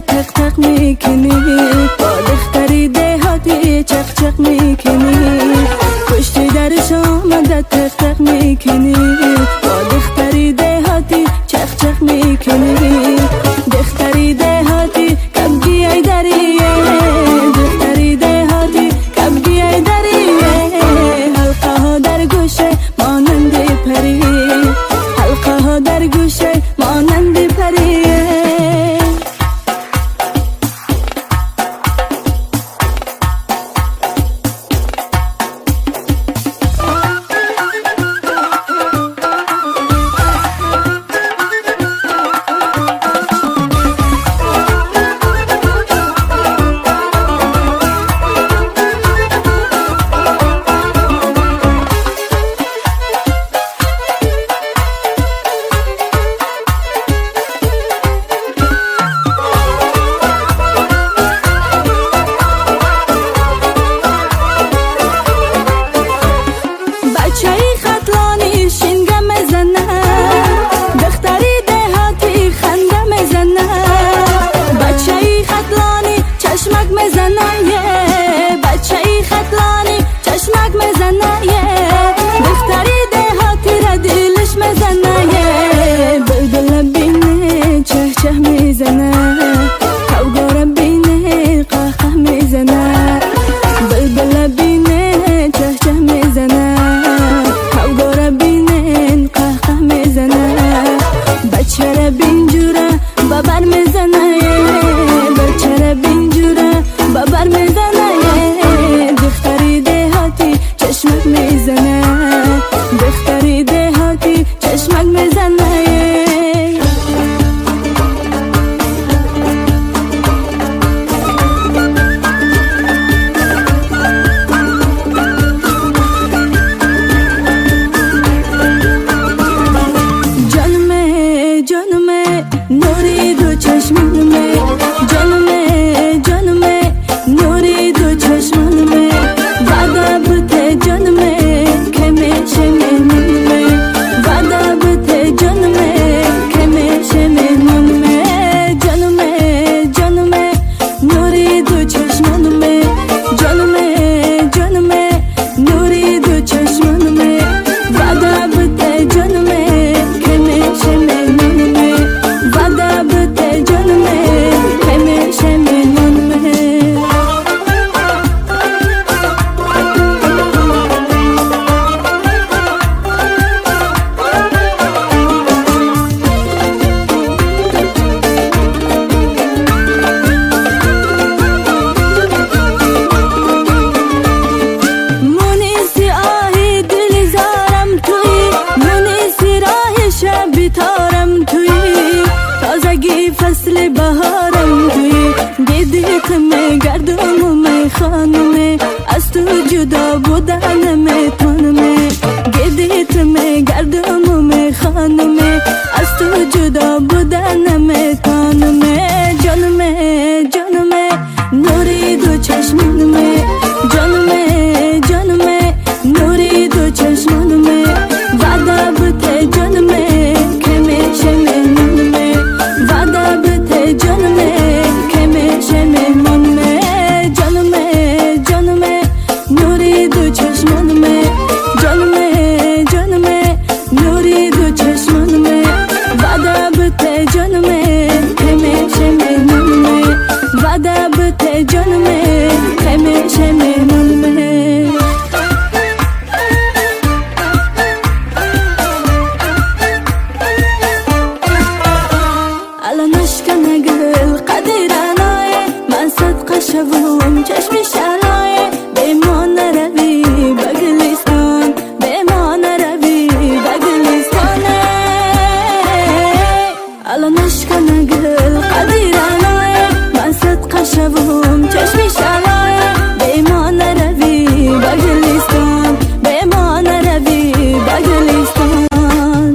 тақ-тақ мекунӣ, бо духтари деҳотӣ чақ-чақ мекунӣ, пушти дараш омада тақ-тақ мекунӣ, бо духтари деҳотӣ чақ-чақ мекунӣ. Духтари деҳотӣ кабгиай дарие, духтари деҳотӣ кабгиай дарие, ҳалқаҳо дар гӯше монанди парӣ, ҳалқаҳо дар гӯше монанди парие. Бачаи хатлонӣ шинга мезанад, духтари деҳотӣ ханда мезанад, бачаи хатлонӣ чашмак мезанад, бачаи хатлонӣ чашмак мезанад, духтари деҳотиро дилаш мезанад. Булбула бине чаҳчаҳ мезанад, қавгора бине қаҳқаҳ мезанад, булбула бине чаҳчаҳ мезанад, қавгора бинен қаҳқаҳ мезанад, бачара бинҷура бабар мезанад, бачара бинҷура бабар мезанад, духтари деҳотӣ чашмак мезанад, духтари деҳотӣ чашмак мезанад. Ҷонме, ҷонме, нури ду чашмонме, ҷонме, ҷонме, нури ду чашмонме, ваъда бите ҷонме, ки меше меҳмонме, ваъда бите ҷонме, ки меше меҳмонме, ҷонме, ҷонме, нури ду чашмонме, ҷонме, ҷонме, нури ду чашмонме, ваъда бите ҷонме, ки меше меҳмонме, ваъда бите ҷонме, ки меше меҳмонме. Муниси оҳи дили зорам туӣ, муниси роҳи шаби торам туӣ, тозагӣ фасли баҳорам туӣ, гидитме гардумуме хонуме, аз ту ҷудо будан наметонаме, гидитме гардумуме хонуме, аз ту ҷудо будан наметонаме, ҷонме, ҷонме, нури ду чашмонме, ҷонме, ҷонме, нури ду чашмонме, ваъда бите ҷонме, ки меше меҳмонме, ваъда бите ҷонме, ки меше меҳмонме, ҷонме, ҷонме, нури ду чашмонме, ҷонме, ҷонме, нури ду чашмонме, ваъда бите ҷонме, ки меше меҳмонме, ваъда бите ҷонме, ки меше меҳмонме. Ала нашкана гул қадираное, ман садқа шавум чашми шалое, бемо наравӣ ба Гулистон, бемо наравӣ ба Гулистон. Ала нашкана гул қадираное, ман садқа шавум чашми шалое, бемо наравӣ ба Гулистон, бемо наравӣ ба Гулистон.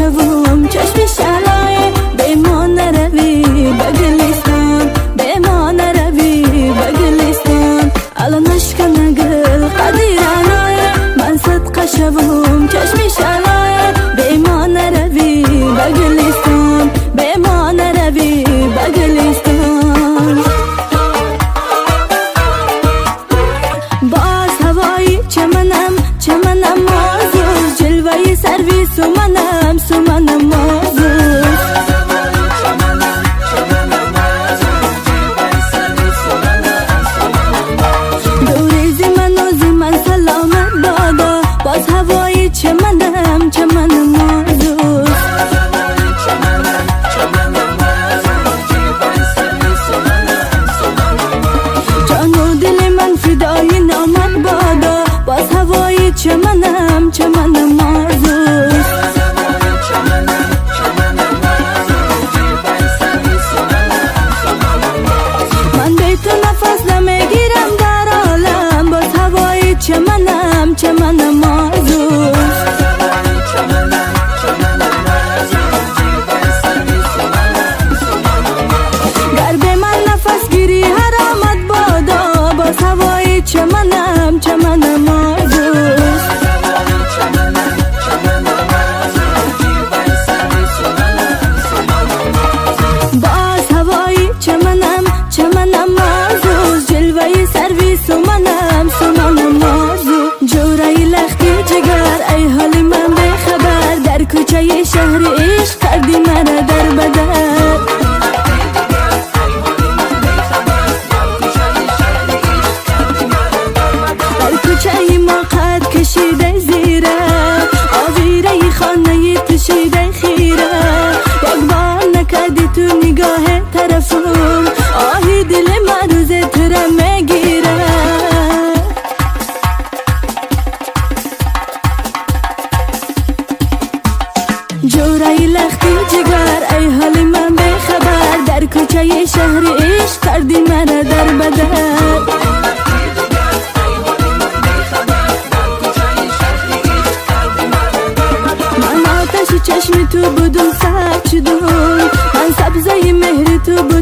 شوم چشمی شلای به ما نروی به گلستان به ما نروی به گلستان الان اشکن گل قدیر علای من صدقه شوم چشمی شلای به ما نروی به گلستان به ما نروی به گلستان باز هوای چمنم چمنم مازوز جلوه سروی سومنم سومنم مازوز دوری زی من و زی من سلامت بادا باز هوای چمنم چمنم مازوز جان و دل من فدای نامت بادا باز هوای چمنم چمنم مازوز من به تو نفس نمیگیرم در عالم باز هوای چمنم چمنم مازوز گر به من نفس گیری حرامت بادا باز هوای چمنم چمنم مازوز باز هوای چمنم چمنم مازوز جلوه سروی سومنم سومنم مازوز جورای لختی جگر ای حال من به خبر در کوچه شهر عشق کردی مرا در بدر در کوچه ما قد کشیده زیره آویره خانه تشیده خیره یک بار نکردی تو نگاه طرفم آهی دل من روز تره میگیره جورای لختی جگر ای حال من به خبر در کوچه شهر عشق کردی مرا در بدر من آتش چشم تو بودم سرد شدم من سبزه مهر تو بودم.